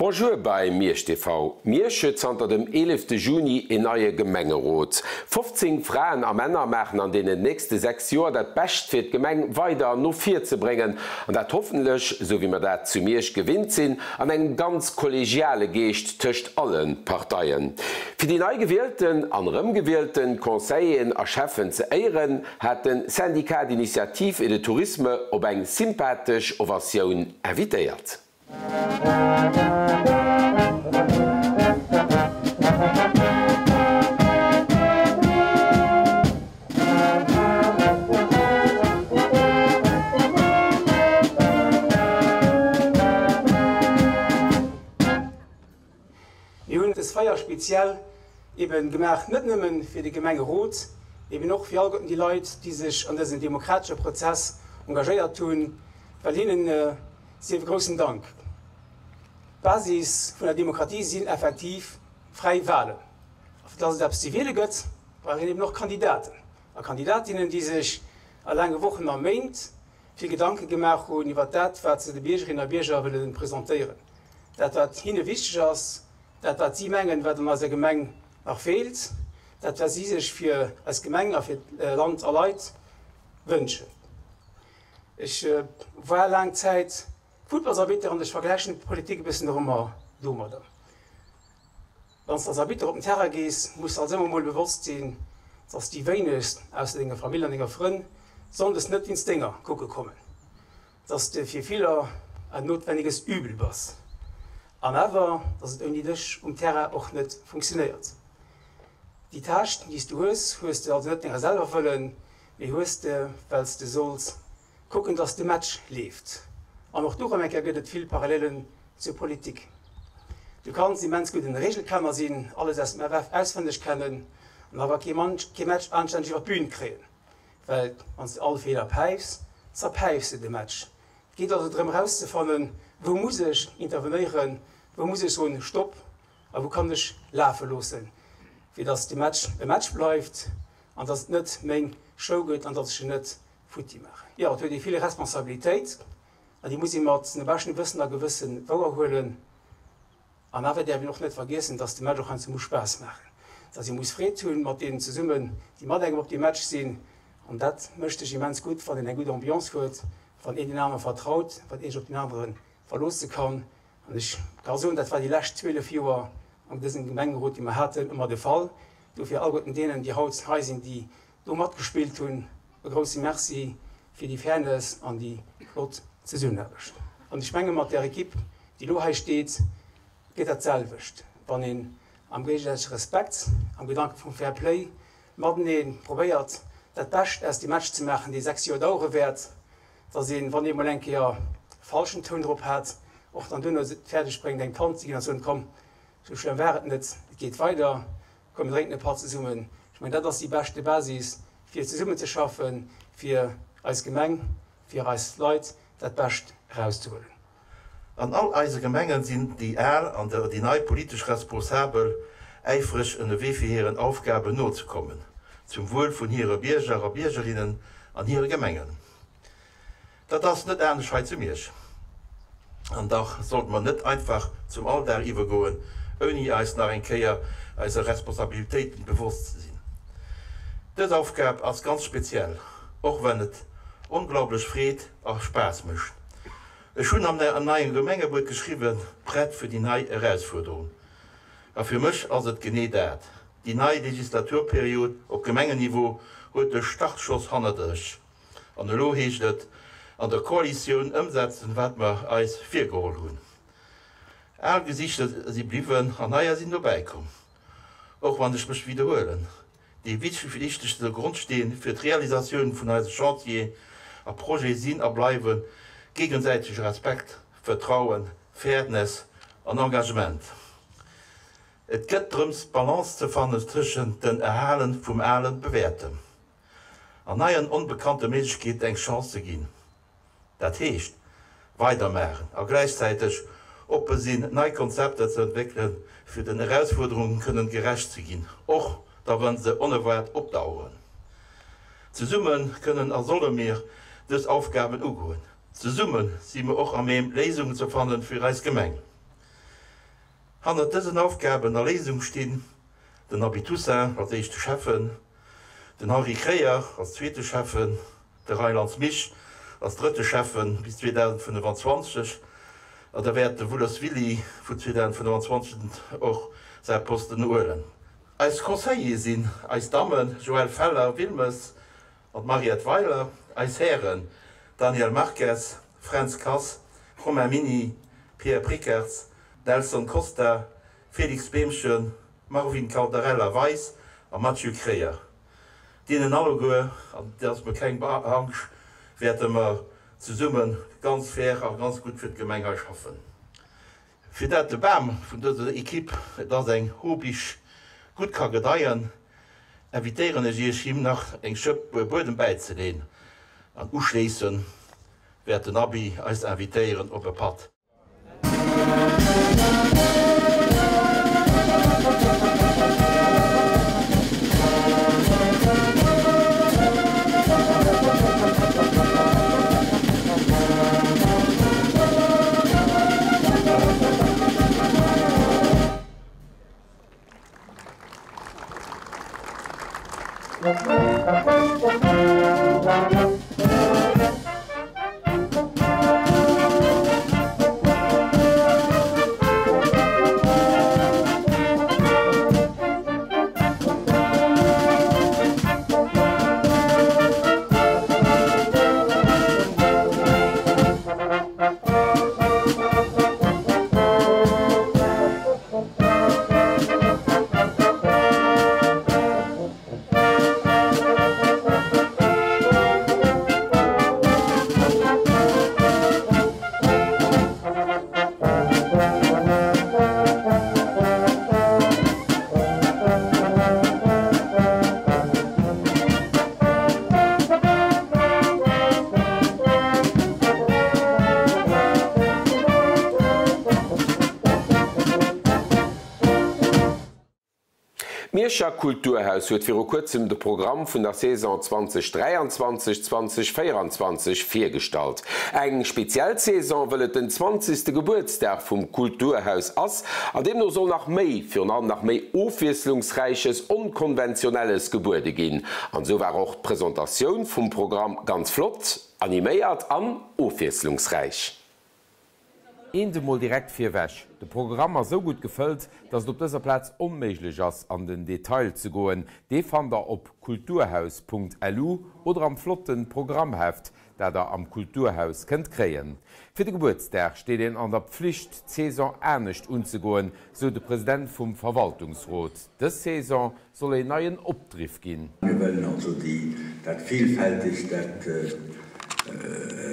Bonjour bei Miersch TV. Miersch huet zanter dem 11 Juni een neie Gemengerot. 15 Fraen a Männer maachen an deenen nächste 6 Joer dat Bescht fir d'Gemeng weider no vir ze bréngen. An dat hoffentlech, esou wéi mer dat zu Miersch gewinnt sinn, an engem ganz kollegiale Geescht tëscht alle Parteien. Fir déi nei gewielten an erëmgewielten Conseilleren a Schäffen ze éieren, hat de Syndicat d'Initiative et de Tourisme op eng sympathesch Ovatioun invitéiert. Mir hunn dës Feier speziell eben gemaach, net nëmmen fir de Gemengerot, eben och fir alleguerten déi Leit, déi sech an dësem demokratesche Prozess engagéiert hunn, well hinnen sief e groussen Dank. D'Basis vun der Demokratie sinn effektiv fräi Wahlen. A fir dass et eppes ze wiele gëtt, brauch een eben och Kandidaten a Kandidatinnen, déi sech a laange Wochen a Méint vill Gedanke gemaach hunn iwwer dat, wat se de Biergerinnen a Bierger wëlle presentéieren, dat, wat hinne wichteg ass, dat, wat si mengen, wat an eiser Gemeng nach feelt, dat, wat si sech fir eis Gemeng a fir Land a Leit wënschen. Ech war laang Zäit Futtballsarbitter an ech vergläichen d'Politik e bëssen och ëmmer domadder. Wann s de als Arbitter op den Terrain gees, muss de als ëmmer mol bewosst sinn, dass déi wéinegst, ausser denger Famill an denger Frënn, sonndes net wéinst denger kucke kommen, dass de fir viller ein notwendiges Übel bass an awer, dass et ouni dech um Terrain och net funktionéiert. Déi Tâche, déi s du hues, hues de also net denger selwer wëllen, mee hues de, well s de solls Kucken dass de Match leeft. An och do rem eng Kéier gëtt et vill Parallelen zur Politik. Du kanns immens gutt en Regelkenner sinn, alles aus dem FF auswenneg kennen an awer kee Match anstänneg iwwer d'Bühn kréien, well wann s de all Feeler päifs, zerpäifs de de Match. Et geet also drëm erauszefannen, wou muss ech intervenéieren, wou muss ech soen Stopp a wou kann ech lafe loossen, fir dass de Match e Match bleift an dass et net meng Show gëtt an dass ech en net futti maachen. Jo, et huet ee vill Responsabilitéit an déi muss ee mat no beschtem Wëssen a Gewësse wouer huelen. An awer däerf een och net vergiessen, dass de Match och heiansdo muss Spaass maachen, dass ee muss Freed hunn mat deenen zesummen, déi mat engem op deem Match sinn. An dat mécht sech immens gutt, wann een eng gutt Ambiance huet, wann een deen anere vertraut, wann ee sech op deen anere verloosse kann. An ech ka soen, dat war déi lescht 12 Joer an dësem Gemengerot, dee mer haten, ëmmer de Fall. Dofir alleguerten deenen, déi haut hei sinn, déi do matgespillt hunn, E grousse Merci fir déi Fairness an déi flott Zesummenaarbecht. An ech menge mat där Equipe, déi elo hei steet, gëtt dat d'selwecht, wann een am géigesäitege Respekt, am Gedanke vum Fair Play matenee probéiert, dat Bescht aus deem Match ze maachen, dee 6 Joer dauere wäert, dass een, wann ee mol eng Kéier e falschen Toun drop hat, och dann duerno et fäerdeg bréngt, eng d'Hand ze ginn an ze soen, Komm, sou schlëmm war et net, et geet weider. Komm mir drénken e Patt zesummen. Ech mengen, dat ass déi beschte Basis, fir zesummenzeschaffen, fir eis Gemeng, fir eis Leit dat Bescht erauszehuelen. An all eise Gemengen sinn déi al an déi nei politesch Responsabel äifreg ënnerwee fir hiren Aufgaben nozekommen, zum Wuel vun hire Bierger a Biergerinnen an hire Gemengen. Dat ass net anescht hei zu Miersch. An dach sollte mer net einfach zum Alldag iwwergoen, ouni eis nach eng Kéier eiser Responsabilitéiten bewosst ze sinn. Dës Aufgab ass ganz speziell, och wenn et onglaublech Freed a Spaass mécht. Ech hunn am neien Gemengebuet geschriwwen, Prett fir déi nei Erausfuerderung. A fir mech ass et genee dat. Déi nei Legislaturperiod op Gemengenniveau huet de Startschoss hannert sech. An elo heescht et an der Koalitioun ëmsetzen, wat mer eis virgeholl hunn. Al Gesichter si bliwwen an neier sinn dobäi komm. Och wann ech mech widderhuelen, dee wichtegste Grondsteen fir d'Realisatioun vun eise Chantier a Projete sinn a bleiwe géigesäitege Respekt, Vertrauen, Fairness an Engagement. Et gëtt drëms d'Balance ze fannen tëschent den Erhalen vum alen Bewäertem. An neien onbekannte Méiglechkeeten eng Chance ze ginn. Dat heescht, weidermaachen a gläichzäiteg oppe sinn, nei Konzepter ze entwéckelen, fir den Erausfuerderungen kënnen gerecht ze ginn, och da wa se onerwaart opdaueren. Zesumme kënnen a solle mir dës Aufgaben ugoen. Zesumme si mir och à même, Léisungen ze fannen fir eis Gemeng. Hannert dësen Aufgaben a Léisung stinn den Abby Toussaint als éischte Schäffen, den Henri Kreyer als zweete Schäffen, de Reinlands Mich als drëtte Schäffen bis 2025 a da wäert de Wulles Willy vun 2025 och säi Posten huelen. Eis Conseillere sinn eis Dammen Joëlle Feller-Wilmes an d'Mariette Weiler, eis Hären Daniel Marques, Fränz Kass, Romain Miny, Pierre Prickertz, Nelson Costa, Félix Behmchen, Marvin Caldarella Weis a Mathieu Kreyer. Deenen alleguer, an dat ass mir keng Angscht, wäerte mer zesumme ganz fair a ganz gutt fir d'Gemeng hei schaffen. Fir dat de Bam vun dëser Equipe, et ass eng Hobich, gutt ka gedeien, invitéieren ech Iech him nach eng Schëpp Buedem bäizeleen an uschléissend wäert den Abi eis invitéieren op e Patt. D'Mierscher Kulturhaus huet viru kuerzem de Programm vun der Saison 2023, 2024 virgestallt. Eng speziell Saison, wëll et den zwanzegste Gebuertsdag vum Kulturhaus ass an deemno soll nach méi, virun allem nach méi Ofwiesslungsräiches, Onkonventionelles gebuede ginn. An esou war och d'Presentatioun vum Programm ganz flott, animéiert an ofwiesslungsräich. Eent emol direkt virwech, De Programm ass esou gutt gefëllt, dass et op dëser Plaz onméiglech ass, an den Detail ze goen. Dee fannt der op kulturhaus.lu oder am flotten Programmheft, dat der am Kulturhaus kënnt kréien. Fir de Gebuertsdag steet een an der Pflicht, d'Saison anescht unzegoen, sou de President vum Verwaltungsrot. Dës Saison soll een neien Opdriff ginn. Mir wëllen also déi, dat vielfältegt, dat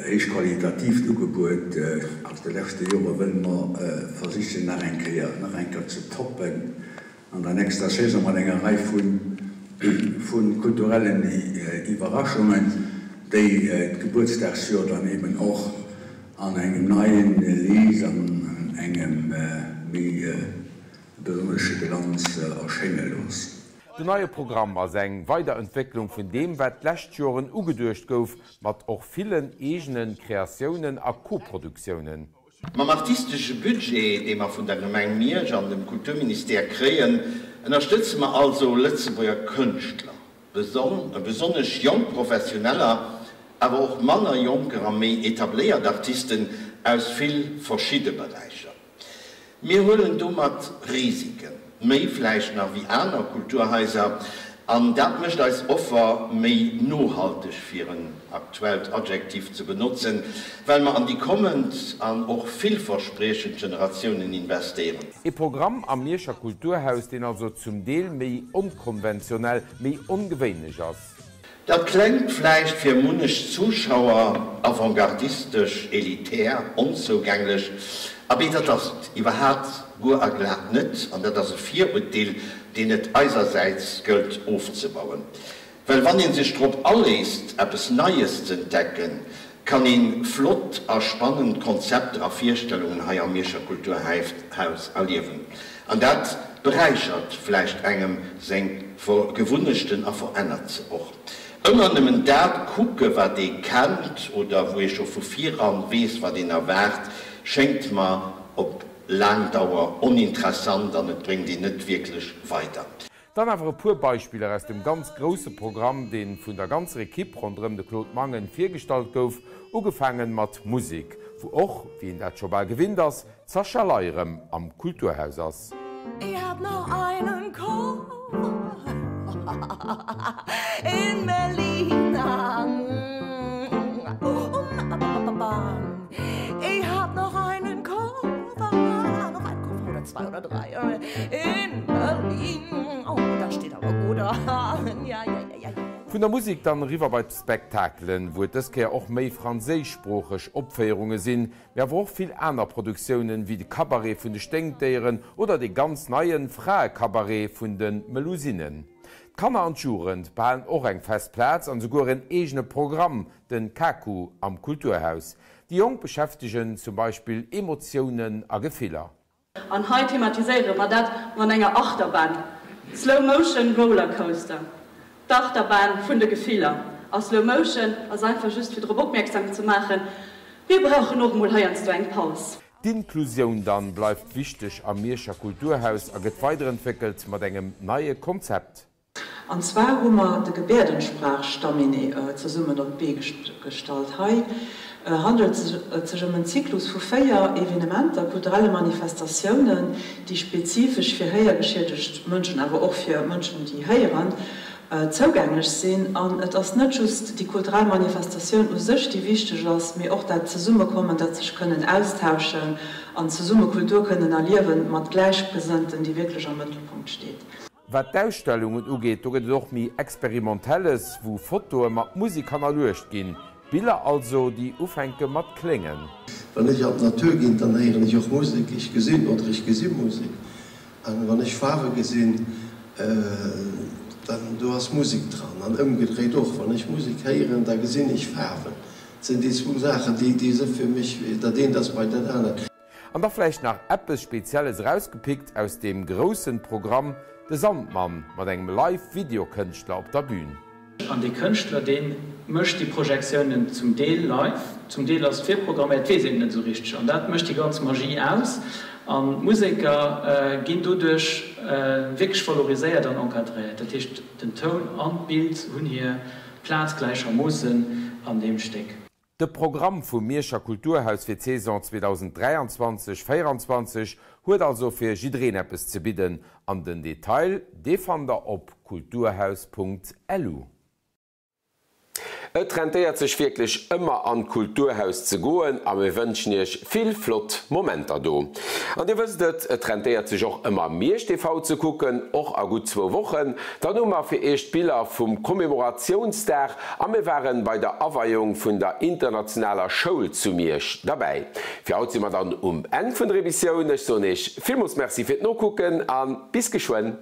héichqualitatiivt Ugebuet aus de leschte Jore wëlle mer versichen nach eng Kéier, nach eng Kéier ze toppen an der nächster Saison mat enger Rei vu, vu kulturellen Iwwerraschungen, déi d'Gebuertsdagsjoer dann eben och an engem neien Liicht, an engem méi besonnesche Glanz erschénge loossen. Den neie Programm ass eng Weiderentwécklung vun deem, wat d'lescht Joren ugeduecht gouf, mat och villen eegene Kreatiounen a Koproduktiounen. Mam artistesche Budget, dee mer vun der Gemeng Miersch an dem Kulturministère kréien, ënnerstëtze mer also Lëtzebuerger Kënschtler, besonnesch jonk Professioneller, awer och manner jonker a méi etabléiert Artisten aus vill verschidde Beräicher. Mir huelen domat Risiken, méi vläicht nach wéi aner Kulturhaiser, an dat mécht eis Offer méi nohalteg, fir en aktuellt Adjektiv ze benotzen, well mer an déi kommend an och villverspriechend Generatiounen investéieren. E Programm am Mierscher Kulturhaus, deen also zum Deel méi onkonventionell, méi ongewéinlech ass. Dat klengt vläicht fir munnech Zuschauer avantgardistesch, elitär, onzougänglech, abee dat ass et iwwerhaat guer a glat net, an dat ass e Virurteel, deen et eisersäits gëllt ofzebauen. Well wann een sech drop aléisst eppes Neies z'entdecken, kann een flott a spannend Konzepter a Virstellungen hei am Mierscher Kulturhaus erliewen. An dat beräichert vläicht engem seng Gewunnechten a verännert se och. Ëmmer nëmmen dat kucke wat ee kennt oder wou ee scho vu viran weess wat een erwaart, schéngt mer op. laang Dauer oninteressant an et bréngt een net wierklech weider. Dann awer e puer Beispiller aus dem ganz grousse Programm, dee vun der ganzer Ekipp ronderëm de Claude Mangen virgestallt gouf, ugefaangen mat Musek, wou och, wéi een dat scho bal gewinnt ass, d'Sascha Ley erëm am Kulturhaus ass. Ich hab noch einen Koffer in Berlin Ich hab noch einen Koffer, noch einen Koffer oder zwei oder drei in Berlin Oh, da steht aber gut ja, ja, ja, ja. Vun der Musek dann eriwwer bei d'Spektakelen, wou et dës Kéier och méi franséischsproocheg Opféierunge sinn, mee awer och vill aner Produktiounen, wéi de Cabaret vun de Sténkdéieren oder dee ganz neie Fraecabaret vun de Melusinen. D'Kanner an d'Jugend behalen och eng fest Plaz an esouguer en eegene Programm, den Kaku am Kulturhaus. Déi Jonk beschäftegen zum Beispill Emotiounen a Gefiller. An hei thematiséiere mer dat mat enger Achterbahn, Slow Motion Roller Coaster, d'Achterbahn vun de Gefiller. A Slow Motion ass einfach just fir drop opmierksam ze maachen, mir brauchen och mol heiansdo eng Paus. D'Inklusioun dann bleift wichteg am Mierscher Kulturhaus a gëtt weiderentwéckelt mat engem neie Konzept. An zwar hu mer de Gebäerdensprach-Stamminee zesummen op d'Bee gestallt. Hei handelt et sech ëm en Zyklus vu 4 Evenementer, kulturelle Manifestatiounen, déi spezifesch fir héiergeschiedegt Mënschen, awer och fir Mënschen, déi héieren, zougänglech sinn. An et ass net just déi kulturell Manifestatioun u sech, déi wichteg ass, mee och dat Zesummekommen, dat sech kënnen austauschen an zesumme Kultur kënnen erliewen mat Gläichgesënnten, déi wierklech am Mëttelpunkt steet. Wat d'Ausstellungen ugeet, do gëtt et och méi Experimentelles, wou Fotoe mat Musek hannerluecht ginn. Biller also, déi ufänke mat kléngen. Wann ech an d'Natur ginn, dann héieren ech och Musek. Ech gesinn oder ech gesi Musek. An wann ech Faarwe gesinn, dann do ass Musek dran. An ëmgedréit och, wann ech Musek héieren, da gesinn ech Faarwen. Dat sinn déi zwou Saachen, déi se fir mech, dat eent ass bei dat anert. An da vläicht nach eppes Spezielles erausgepickt aus deem groussen Programm, de Sandmann mat engem Live-Video-Kënschtler op der Bühn. An dee Kënschtler, dee mécht déi Projektiounen zum Deel live, zum Deel ass et virprogramméiert, weess een net esou richteg. An dat mécht déi ganz Magie aus. An d'Museker ginn doduerch wierklech valoriséiert an encadréiert. Dat heescht, den Toun an d'Bild hunn hir Plaz gläichermoossen an deem Stéck. De Programm vum Mierscher Kulturhaus fir d'Saison 2023, 24 huet also fir jiddereen eppes ze bidden an den Detail, dee fannt der op kulturhaus.lu. Et rentéiert sech wierklech ëmmer an d'Kulturhaus ze goen a mir wënschen iech vill flott Momenter do. An dir wësst et, et rentéiert sech och ëmmer Miersch TV ze kucken, och a gutt zwou Wochen. Dann hu mer fir iech d'Biller vum Commemoratiounsdag a mir waren bei der Aweiung vun der internationaler Schoul zu Miersch derbäi. Fir haut si mer dann um Enn vun der Emissioun. Ech soen iech villmools Merci fir d'Nokucken a bis geschwënn.